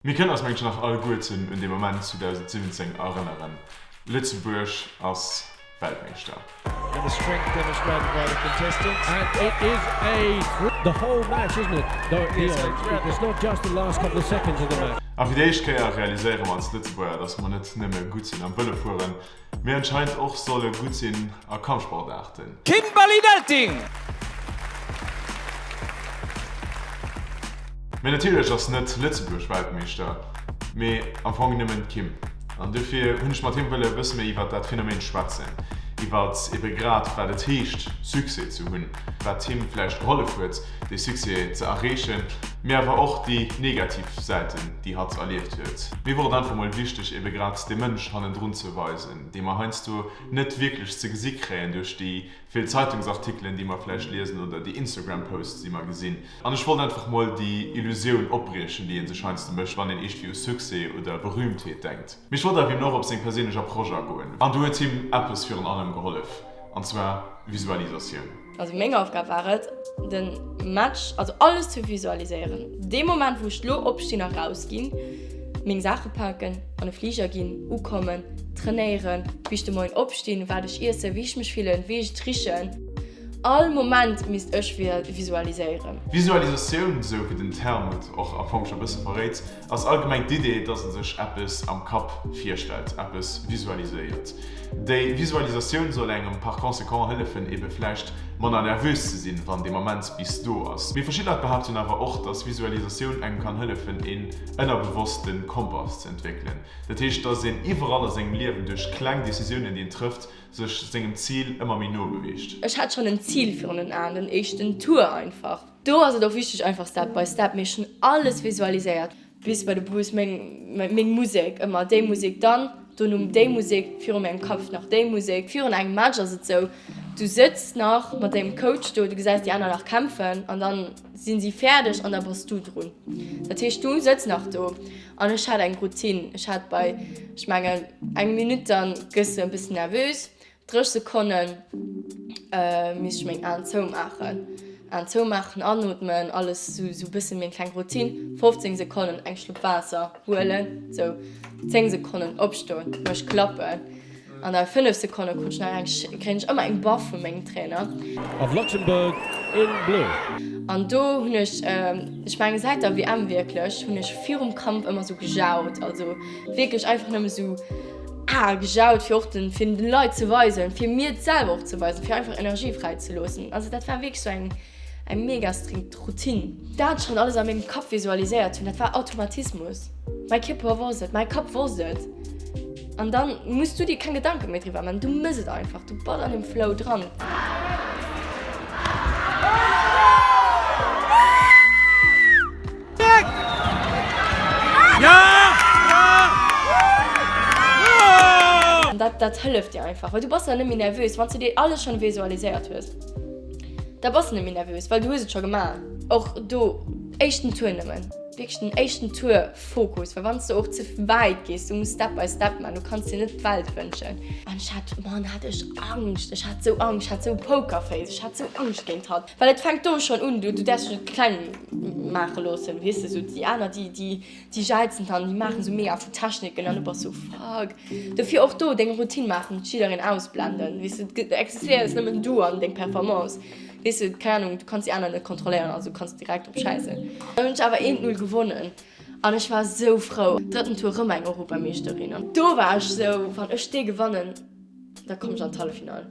Mir kënnen eis mengen ech nach alleguerten un dee Moment 2017 erënneren. Lëtzebuerg ass Weltmeeschter. A fir déi éischt Kéier realiséiere mer als Lëtzebuerger, datt mer net nëmme gutt sinn am Vëlofueren, mee anscheinend och solle gutt sinn a Kampfsportaarten. Kimberly Nelting! Mee natierlech ass net Lëtzebuerg Weltmeeschter, mee am Fong nëmmen d'Kim. An dofir hunn ech mat him wëlle e bësse méi iwwert dat Phänomen schwätzen, iwwert ebe grad wat et heescht Succès ze hunn, wat him vläicht gehollef huet dee Succès ze erreechen, mee awer och déi negativ Säiten déi hatt erlieft huet. Mir wor et einfach mol wichteg ebe grad de Mënsch hannendrun ze weisen, dee mer heiansdo net wierklech ze gesi kréien duerch déi vill Zeitungsartikelen, déi mer vläicht liesen oder déi Instagram-Posts, déi mer gesinn. An ech wollt einfach mol déi Illusioun opbriechen, déi ee sech heiansdo mécht, wann een iergendwéi u Succès oder Berühmtheet denkt. Mee ech wollt awer eben och op seng perséinlech Approche agoen. An do huet him eppes virun allem gehollef, an zwar Visualisatioun. Also meng Aufgab war et, de Match, also alles ze visualiséieren. Dee Moment, wou ech lo opstinn a rausginn, meng Saache paken, an e Fliger ginn, ukommen, trainéieren, wéi ech de Moien opstinn, wat ech iessen, wéi ech mech fillen, wéi ech et richen. All Moment misst ech visualiséieren. Visualisatioun, esou wéi den Term et och am Fong scho bësse verréit, ass allgemeng d'Idee, dass e sech eppes am Kapp virstellt, eppes visualiséiert. Déi Visualisatioun soll engem par conséquent hëllefen, ebe vläicht manner nervös ze sinn, wann dee Moment bis do ass. Mee verschidde Leit behaapten awer och, dass Visualisatioun engem kann hëllefen, een ënnerbewosste Kompass ze entwéckelen. Dat heescht, dass een iwwerall a sengem Liewen duerch kleng Decisiounen, déi een trëfft, sech sengem Zil ëmmer méi no beweegt. Ech hat schonn en Zil virun den Aen, den éischten Tour einfach. Do ass et och wichteg einfach Step by Step, mee ech hunn alles visualiséiert, bis bei de Bus, meng meng Musek, ëmmer déi Musek, dann dono déi Musek, viru mengem Kampf nach déi Musek. Virun engem Match ass et sou, du sëtz nach mat dengem Coach do, du gesäis déi aner nach kämpfen an dann sinn si fäerdeg an da bass du drun. Dat heescht du sëtz nach do An ech hat eng Routine. Ech hat bei, ech mengen, eng Minutt, dann gëss de e bëssen nervös, 30 Sekonnen misst ech meng Aen zoumaachen. Aen zoumaachen, anootmen, alles sou, sou bësse meng kleng Routine. 15 Sekonnen eng Schlupp Waasser huelen, sou 10 Sekonnen opstoen, mech klappen. An da 5 Sekonne krut ech nach eng, kréien ech ëmmer eng Baff vu mengem Trainer. Of Luxembourg in blue. An do hunn ech, ech menge säit der WM wierklech, hunn ech virum Kampf ëmmer sou gejaut, also wierklech einfach nëmme sou ah gejaut, fir och den, fir den Leit ze weisen, fir mir et selwer och ze weisen, fir einfach Energie fräi ze loossen. Also dat war wierklech sou eng, eng mega strikt Routine. Dat schonn alles a mengem Kapp visualiséiert hunn, dat war Automatismus. Mäi Kierper wosst et, mäi Kapp wosst et. An dann muss du dir keng Gedanke méi driwwer man, du mëss et einfach, du bass an dem Flow dran. An dat, dat hëlleft dir einfach, well du bass dann net méi nervös, wann s du dir alles schonn visualiséiert hues. Da bass de net méi nervös, well du hues et scho gemaach. Och do, éischten Tour nëmmen, wierklech den éischten Tour Fokus, well wann s de och ze wäit gees, du muss Step by Step man, du kanns dir net d'Welt wënschen. An ech hat, Mann, hat ech Angscht, ech hat sou Angscht, ech hat sou Pokerface, ech hat sou Angscht géint hatt, well et fänkt do schonn un, du du däerfs dech net kleng maache loossen, weess de, sou déi aner, déi déi déi jäizen dann, déi maachen sou mega vill Techniken an du bass sou fuck. Dofir och do deng Routine maachen, net jiddereen ausblenden, weess de, et existéiers nëmmen du an deng Performance, weess de, keng Ahnung, du kanns déi aner net kontrolléieren, also kanns de direkt drop schäissen. Dann hunn ech awer eent Null gewonnen an ech war sou frou. Drëtten Tour rëm eng Europameeschterin an do war ech sou, wann ech dee gewannen, da komm ech an d'Halleffinall.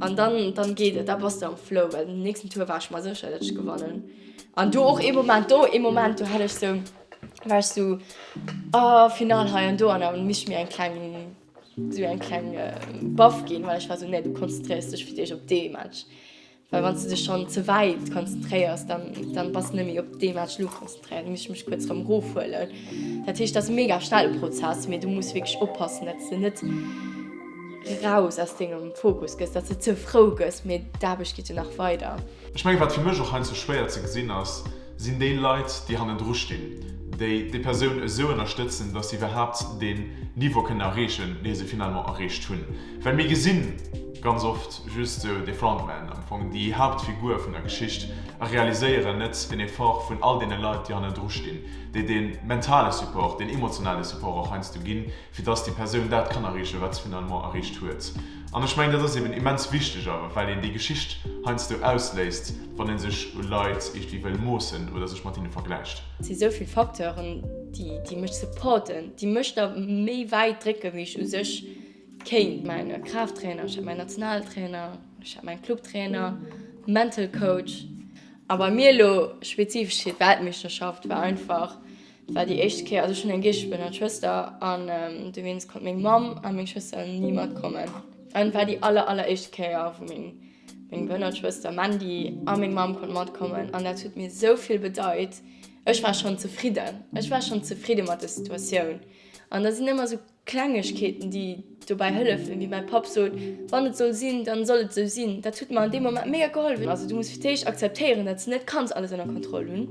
An dann, dann geet et, da bass de am Flow, well den nächsten Tour war ech mer sécher, datt ech gewannen. An do och ee Moment, do ee Moment, do hat ech sou, war ech sou, oh Finall hei an do, an dann misst ech mir eng kleng, sou eng kleng Baff ginn, well ech war sou, nee, du konzentréiers dech fir d'éischt op dee Match. Well wann s de dech schonn ze wäit konzentréiers, dann, dann bass de net méi op dee Match elo konzentréiert. Da muss ech mech kuerz erëm erofhuelen. Dat heescht, dat ass e mega schnelle Prozess, mee du muss wierklech oppassen, datt s de net raus aus dengem Fokus gëss, datt s de ze frou gëss, mee d'Aarbecht geet jo nach weider. Ech mengen, wat fir mech och heiansdo schwéier ze gesinn ass, sinn déi Leit, déi hannendru stinn, déi déi Persoun esou ënnerstëtzen, datt se iwwerhaapt deen Niveau kënnen erreechen, dee se finalement erreecht hunn. Well mir gesinn. ganz oft just esou de Frontman, am Fong déi Haaptfigur vun der Geschicht, a realiséieren net den Effort vun all deene Leit, déi hannendru stinn, déi dee mentale Support, deen emotionale Support och heiansdo ginn, fir dass déi Persoun dat kann erreechen, wat se finalement erreecht huet. An ech mengen, dat ass eben immens wichteg awer, well een déi Geschicht heiansdo ausléisst, wann ee sech u Leit iergendwéi wëll moossen oder sech mat hinne vergläicht. Et si sou vill Facteuren, déi mech supporten, déi mech da méi wäit drécken, wéi ech u sech kéint. Mäin Kraafttrainer, ech hat mäin Nationaltrainer, ech hat mäin Clubtrainer, Mental Coach. A bei mir elo spezifesch fir d'Weltmeeschterschaft war einfach, Et war déi éischt Kéier, also ech hunn eng geeschtbehënnert Schwëster an dowéinst konnt meng Mamm a meng Schwëster ni matkommen. An et war déi aller aller éischt Kéier, wou meng meng behënnert Schwëster Mandy a meng Mamm konnt matkommen an dat huet mir esou vill bedeit. Ech war schonn zefridden, ech war schonn zefridde mat der Situatioun an da sinn ëmmer esou Klengegkeeten, déi dobäi hëllefen, wéi mäi Papp sot, Wann et soll sinn, dann soll et sou sinn. Dat huet mer an deem Moment mega gehollef. Also du muss fir d'éischt akzeptéieren, datt s de net kanns alles ënner Kontroll hunn.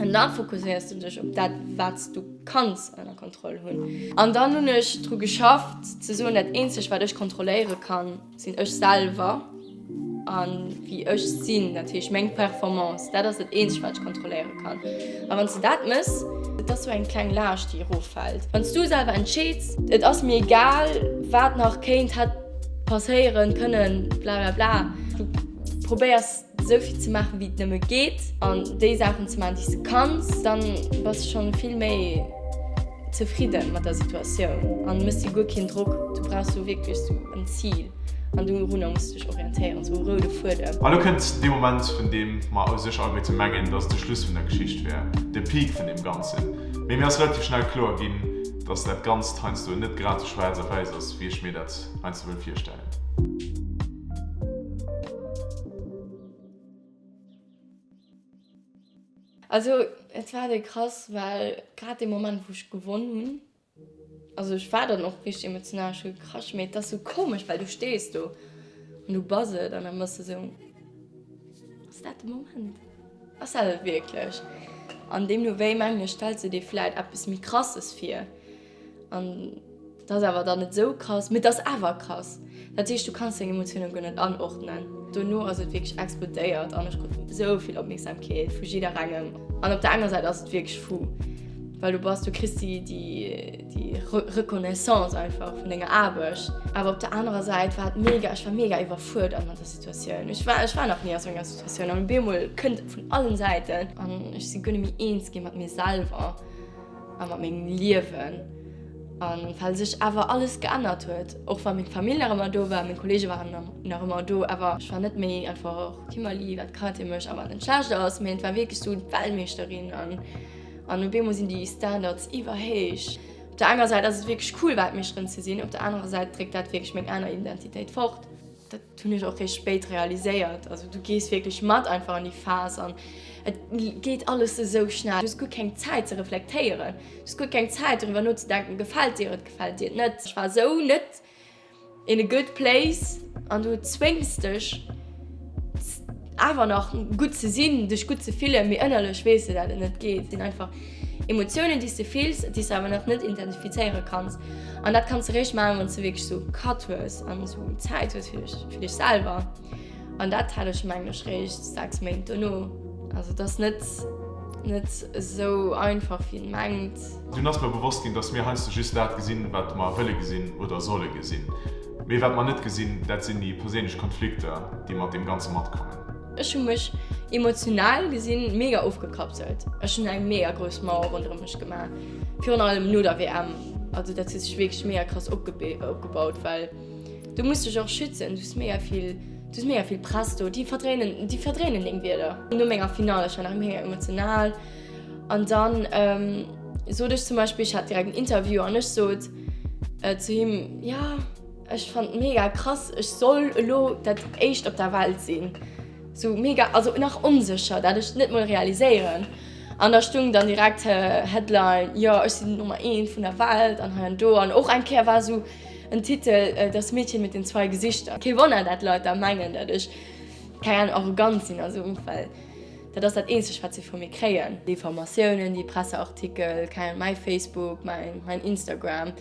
An da fokusséiers du dech op dat, wat s du kanns ënner Kontroll hunn. An dann hunn ech dru geschafft, ze soen, dat eenzegt, wat ech kontrolléiere kann, sinn ech selwer an wéi ech sinn, dat heescht meng Performance, dat ass dat eenzegt wat ech kontrolléiere kann. A wann s de dat mëss, et ass sou eng kleng Laascht déi eroffält, wann s du selwer entscheeds, et ass mir egal wat nach kéint hätt passéieren kënnen, blablabla, du probéiers esou vill ze maachen wéi et nëmme geet an déi Saachen ze maachen déi s de kanns, dann bass de schonn vill méi zefridden mat der Situatioun an mëss dir guer keen Drock. Du brauchs sou wierklech sou en Zil an dorunner muss du dech orientéieren, sou e roude Fuedem. A lo kënnt dee Moment, vun deem mer u sech alleguerte mengen, dass et de Schluss vun der Geschicht wär, de Peak vun deem Ganzen. Mee mir ass relativ schnell kloer ginn, dass dat Ganzt heiansdo net grad sou schwaarz a wäiss ass, wéi ech mir dat heiansdo wëll virstellen. Also et war dei krass, well grad dee Moment wou ech gewonn hunn, also ech war dann och richteg emotional, ech hu gekrasch, mee et ass sou komesch, well du stees do an du bass et an da bass de sou, ass dat de Moment? Ass dat et wierklech? An deemno wéi mengen ech, stells de dir vläit eppes méi krasses vir. An et ass awer dann net esou krass, mee et ass awer krass. Dat heescht, du kanns deng Emotiounen guer net anordnen. Dono ass et wierklech explodéiert an ech krut esou vill Opmierksamkeet vu jidderengem. An op der enger Säit ass et wierklech fou, well du bass, du kriss déi, déi, déi Reconnaissance einfach vun denger Aarbecht. Awer op der anerer Säit war et mega, ech war mega iwwerfuerdert mat der Situatioun. Ech war, ech war nach ni a sou enger Situatioun an op eemol kënnt et vun allen Säiten an ech si guer net méi eens gi mat mir selwer. a mat mengem Liewen an well sech awer alles geännert huet, och wa meng Famill nach ëmmer do war, meng Kollege waren nach ëmmer do, awer ech war net méi einfach Kimberly, wat kennt Dir mech a wat net schlecht ass, mee et war wierklech sou d'Weltmeeschterin an an op eemol sinn déi Standards iwwerhéich. Op der enger Säit ass et wierklech cool Weltmeeschterin ze sinn, op der anerer Säit dréckt dat wierklech meng aner Identitéit fort. Dat hunn ech och réischt spéit realiséiert. Also du gees wierklech mat einfach an déi Phas an et geet alles esou schnell. Du hues guer keng Zäit ze reflektéieren. Du hues guer keng Zäit doriwwer nozedenken, gefält dir et, gefält dir et net. Ech war esou net in a good place an du zwéngs dech awer nach gutt ze sinn, dech gutt ze fillen, mee ënnerlech weess de, dat et net geet. Et sinn einfach Emotiounen, déi s de fills, déi s de awer nach net identifizéiere kanns. An dat kanns de réischt maachen, wann s de wierklech sou Cut hues an sou Zäit hues fir dech, fir dech selwer. An dat hat ech, mengen ech, réischt 6 Méint dono. Also et ass net, net esou einfach, wéi een mengt. Dunn ass mer bewosst ginn, dass mir heiansdo just dat gesinn, wat mer wëlle gesinn oder solle gesinn. Mee wat mer net gesinn, dat sinn déi perséinlech Konflikter, déi mat deem Ganze matkommen. Ech hu mech emotional gesinn mega ofgekapselt. Ech hunn eng mega grouss Mauer ronderëm mech gemaach, virun allem no der WM. Also dat huet sech wierklech mega krass opgebaut, well du muss dech och schützen. Du hues mega vill, du hues mega vill Press do, déi verdréinen, déi verdréinen deng Wierder. No menger Finale, ech war nach mega emotional an dann sot ech zum Beispill, ech hat direkt en Interview an ech sot zu him, jo, Ech fand mega krass, ech soll elo dat éischt op der Welt sinn. Sou mega, also nach onsécher, dat ech net mol realiséieren. An da stung dann direkt Headline, jo ech sinn Nummer eent vun der Welt an hei an do. An och eng Kéier war sou en Titel, Das Mädchen mit den zwei Gesichter. Kee Wonner dat Leit da mengen, dat ech, keng Ahnung, arrogant sinn a sou, well dat ass dat eenzegt wat se vu mir kréien. Déi Formatiounen, déi Presseartikel, keng Ahnung, mäi Facebook, mäin Instagram.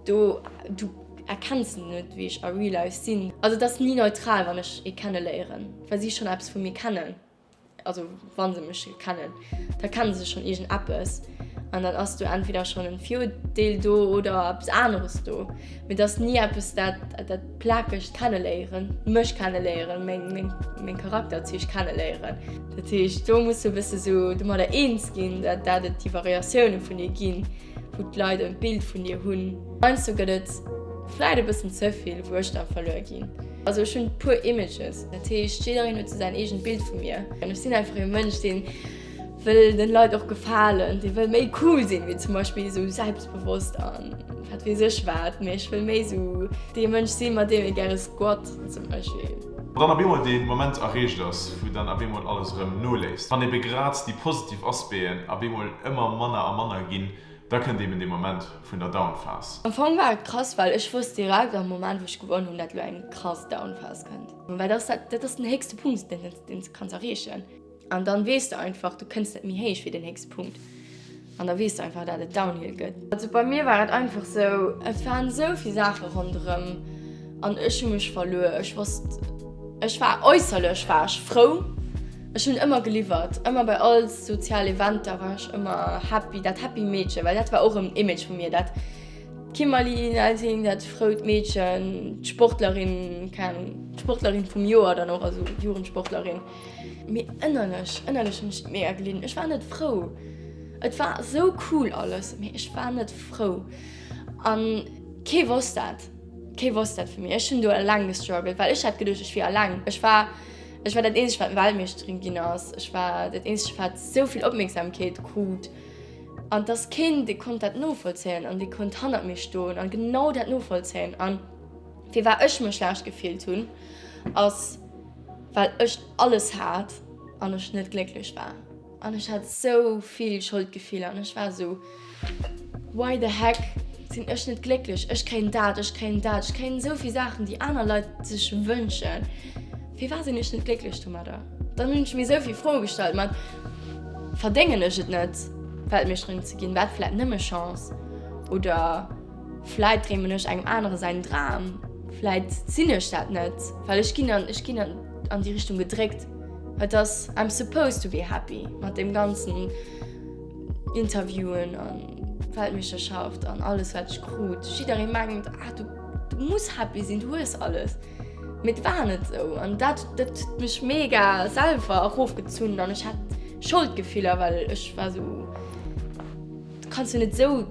Do, du. Erkenns de net wéi ech a real life sinn. Also et ass ni neutral wann ech ee kenneléieren, well si schonn eppes vu mir kennen. Also wann se mech kennen, da kennen se schonn iergend eppes an dann ass do entweder schonn en Virurdeel do oder eppes aneres do. Mee et ass ni eppes dat dat plakegt kenneléieren, mech kenneléieren, meng meng meng Charakterzich kenneléieren. Dat heescht do muss du e bësse sou domadder eens ginn, dat dat et déi Variatioune vun dir ginn. wou d'Leit e Bild vun dir hunn. Heiansdo gëtt et vläit e bëssen ze vill, wou ech da verluer ginn. Also ech hunn puer Images, dat heescht jiddereen huet sou säin eegent Bild vu mir. An ech sinn einfach e Mënsch, dee wëll den Leit och gefalen, dee wëll méi cool sinn, wéi zum Beispill esou selbstbewosst an wat weess ech wat, mee ech wëll méi esou dee Mënsch sinn, mat deem ee gäre squat zum Beispill. Wann op eemol dee Moment erreecht ass, wou dann op eemol alles erëm noléisst, wann ebe grad déi positiv Aspecten op eemol ëmmer manner a manner ginn, da kënnt eben dee Moment vun der Downphas. Am Fong war et krass, well ech wosst direkt am Moment wou ech gewonn hunn, dat elo eng krass Downphas kënnt. Well dat ass dat ass den héchste Punkt, deen s de kanns erreechen. An dann weess de einfach, du kënns net méi héich wéi den héchste Punkt. An da weess de einfach, dat et Downhill gëtt. Also bei mir war et einfach sou, et waren sou vill Saache ronderëm an ech hu mech verluer. Ech wosst, ech war äusserlech war ech frou. Ech hunn ëmmer geliwwert, ëmmer bei all sozial Eventer war ech ëmmer happy, dat happy Meedchen, well dat war och en Image vu mir, dat Kimberly Nelting, dat frout Meedchen, d'Sportlerin, keng Ahnung, d'Sportlerin vum Joer dann och, also Jugendsportlerin. Mee ënnerlech, ënnerlech hunn ech mega gelidden. Ech war net frou. Et war esou cool alles, mee ech war net frou. An kee wosst dat. Kee wosst dat vu mir. Ech hunn do eleng gestruggelt, well ech hat geduecht, ech wier eleng. Ech war, ech war dat eenzegt, wat Weltmeeschterin ginn ass. Ech war dat eenzegt, wat esou vill Opmierksamkeet krut. An et ass keen, dee konnt dat novollzéien an dee konnt hannert mir stoen an genau dat novollzéien. An firwat ech mech schlecht gefillt hunn, ass, well ech alles hat an ech net glécklech war an ech hat sou vill Scholdgefiller an ech war sou why the heck sinn ech net glécklech, ech kréien dat, ech kréien dat, ech kréien sou vill Saachen déi aner Leit sech wënschen, firwat sinn ech net glécklech domadder? Dann hunn ech mir sou vill Froe gestallt mat verdéngen ech et net Weltmeeschterin ze ginn, war et vläit nëmme Chance oder Vläit dreemen ech engem anere säin Dram, vläit sinn ech dat net, well ech ginn an ech ginn an an déi Richtung gedréckt. Et ass I'm supposed to be happy mat deem ganzen Interviewen an Weltmeeschterschaft an alles wat ech krut. Jidderee mengt, ah du du muss happy sinn, du hues alles. Mee et war net esou an dat dat huet mech mega selwer erofgezunn an ech hat Scholdgefiller, well ech war esou, du kanns jo net esou.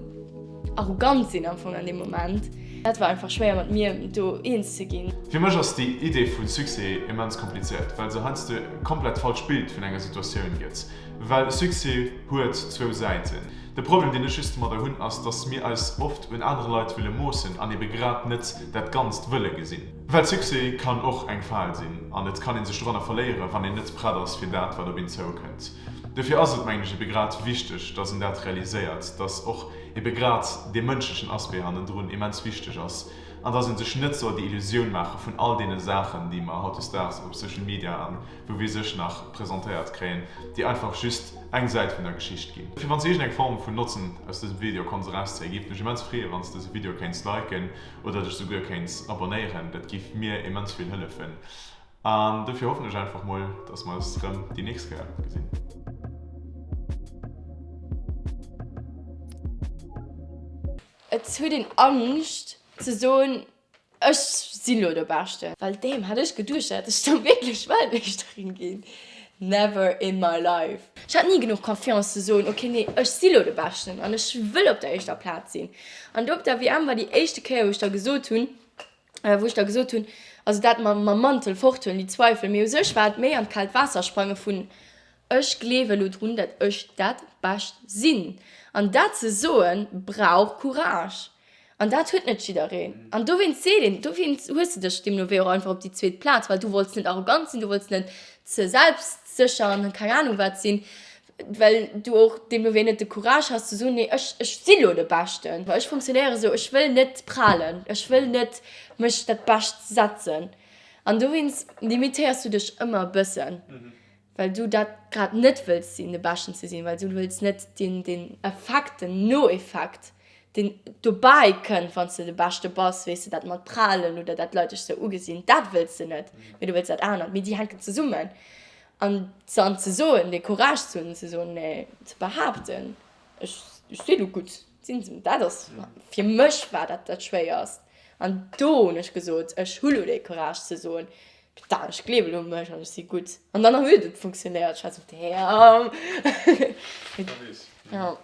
Arrogant sinn am Fong an deem Moment. Dat war einfach schwéier mat mir do eens ze ginn. Fir mech ass déi Idee vu Succès immens komplizéiert, well se heiansdo e komplett falscht Bild vun enger Situatioun gëtt. Well Succès huet zwou Säiten. De Problem deen ech just domadder hunn ass, dass mir eis oft un anere Leit wëlle moossen an ebe grad net dat Ganzt wëlle gesinn. Well Succès kann och eng Fal sinn an et kann ee sech doranner verléiere wann een net prett ass fir dat wat op een zoukënnt. Dofir ass et, mengen ech, ebe grad wichteg, dass een dat realiséiert, dass och ebe grad dee mënschlechen Aspect hannendrun immens wichteg ass an dass ee sech net soll déi Illusioun maache vun all deene Saachen, déi mer hautdesdaags op Social Media a wou weess ech nach presentéiert kréien, déi einfach just eng Säit vun der Geschicht ginn. Fir wann s de iergendeng Form vun Notzen aus dësem Video konns erauszéien, géif et mech immens freeën, wann s dëse Video kéints liken oder dech souguer kéints abonnéieren. Dat géif mir immens vill hëllefen. An dofir hoffen ech einfach mol, dass mer eis rëm déi nächst Kéier gesinn. Et huet een Angscht ze soen, ech sinn elo de Beschten. Well damn, hat ech geduecht, dat ech da wierklech Weltmeeschterin ginn? Never in my life. Ech hat ni genuch Confiance ze soen, ok, nee, ech si lo de Beschten an ech wëll op der éischter Plaz sinn. An do op der WM war déi éischte Kéier, wou ech da gesot hunn, wou ech da gesot hunn, also dat mam Mantel forthuelen, déi Zweifel, mee u sech war et méi an d'kaalt Waasser sprange vun ech gleewe lo drun, dat ech dat Bescht sinn. An dat ze soen, brauch Courage. An dat huet net jiddereen. An dowéinst seet een, dowéinst hues de dech deemno wéi och einfach op déi zweet Plaz, well du wollts net arrogant sinn, du wollts net ze selbstsécher an keng Anung wat sinn. Well du och deemno wéi net de Courage has ze soen, nee ech ech si lo de Beschten. Ech funktionéiere sou, ech wëll net prahlen, ech wëll net mech dat Bescht setzen. An dowéinst limitéiers du dech ëmmer e bëssen, well du dat grad net wëlls sinn, de Beschten ze sinn, well du wëlls net deen deen Effekt, den Noeffekt. Deen dobäi kënnt, wann s de de Beschte bass, weess de, dat mat prahlen oder dat d'Leit dech sou ugesinn, dat wëlls de net, mee du wëlls dat anert. Mee déi hänken zesummen. An dann ze soen, dee Courage ze hunn, ze soen, nee, ze behaapten, ech si lo gutt, sinn se, dat ass, fir mech war dat dat Schwéierst. An do hunn ech gesot, ech hu lo dee Courage ze soen, putain, ech gleewen u mech an ech si gutt. An dann huet et funktionéiert. Ech war sou, damn. Ja.